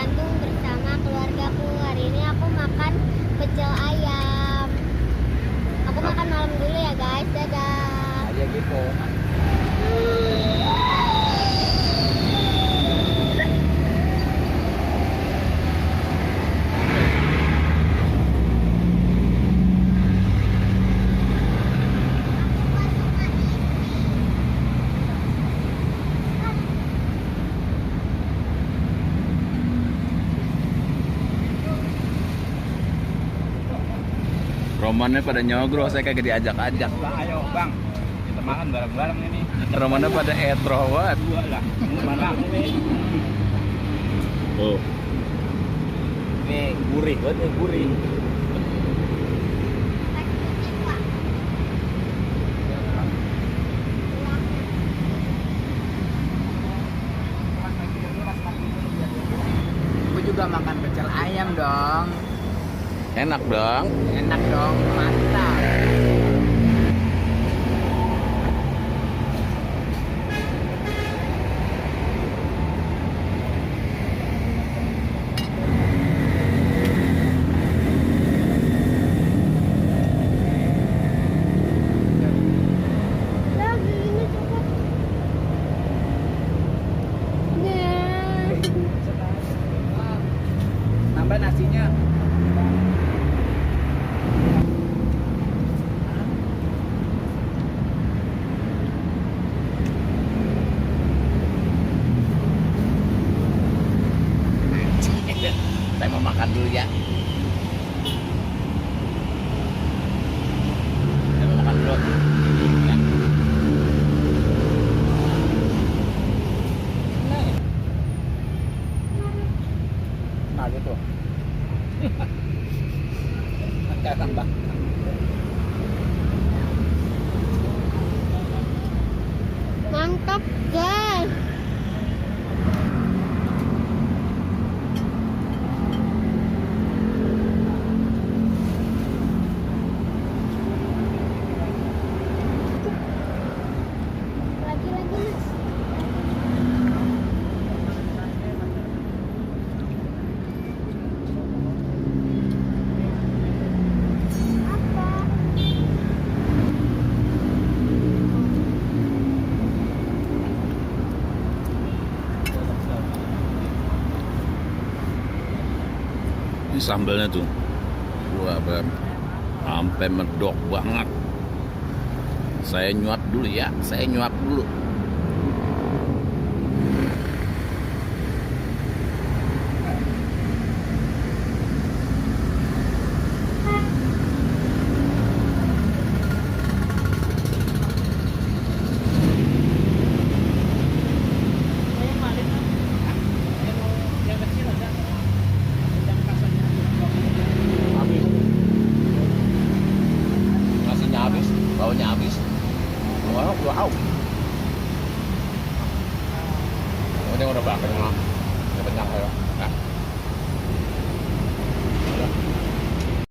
Bandung bersama keluargaku. Hari ini aku makan pecel ayam. Aku makan malam dulu ya guys. Dadah. Aja gitu. Romannya pada nyogro, saya kagak diajak-ajak. Bang, ayo bang, kita makan bareng-bareng ini. Romannya pada etrowat. Dua lah, mana ini? Oh, Ini gurih, betul gurih. Aku juga makan pecel ayam dong. enak dong. Enak dong, mantap. Lagi ini cepet. Nah. Nambah nasinya. Saya mau makan dulu ya. Saya mau makan dulu. Ya. Nah gitu. Datang bang. Mantap guys. Lagi mas. Apa? Ini sambalnya tuh, wah bang, sampai medok banget. Saya nyuap dulu ya, saya nyuap dulu. Nasinya habis, baunya habis. Wow, wow. Ini udah bakar, udah banyak ya. Nah.